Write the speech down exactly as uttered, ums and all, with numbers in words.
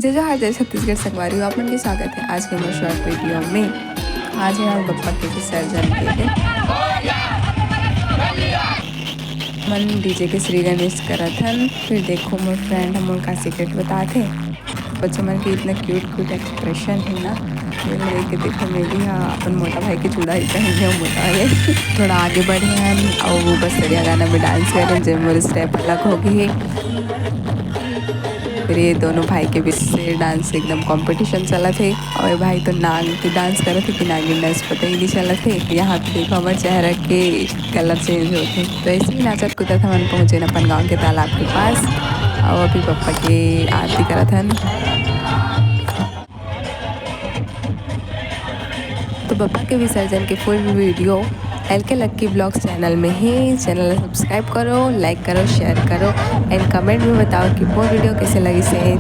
जय जोहार, जय छत्तीसगढ़ संगवारी हो, आप मन के स्वागत है आज के मोर शॉर्ट वीडियो में। आज है मोर बप्पा के विसर्जन के दिन। मन डीजे के श्री गणेश करत हन। फिर देखो मोर फ्रेंड ह मोर का सीक्रेट बतात हे। बच्चा मन के इतना क्यूट क्यूट एक्सप्रेशन है ना, ये देख के देखो मेरी हा अपन मोटा भाई के चूड़ा ही पहन लिया, मोटा है। थोड़ा आगे बढ़े हन और वो बस्तरिया गाना में डांस करें, जे मोर स्टेप अलग हो गई है। फिर ये दोनों भाई के बीच से डांस एकदम कंपटीशन चलत हे और ये भाई तो नाग के डांस करत हे कि नागिन डांस पता ही नहीं चलत हे। यहाँ पे देखो हमारे चेहरा के कलर चेंज होते, तो ऐसे ही नाचत कूदत हमन पहुँचे अपन गाँव के तालाब के पास और अभी पप्पा के आरती करत हन। तो बप्पा के विसर्जन के फुल वीडियो एल के लक्की ब्लॉग्स चैनल में है। चैनल सब्सक्राइब करो, लाइक करो, शेयर करो एंड कमेंट में बताओ कि मोर वीडियो कैसे लगिस हे।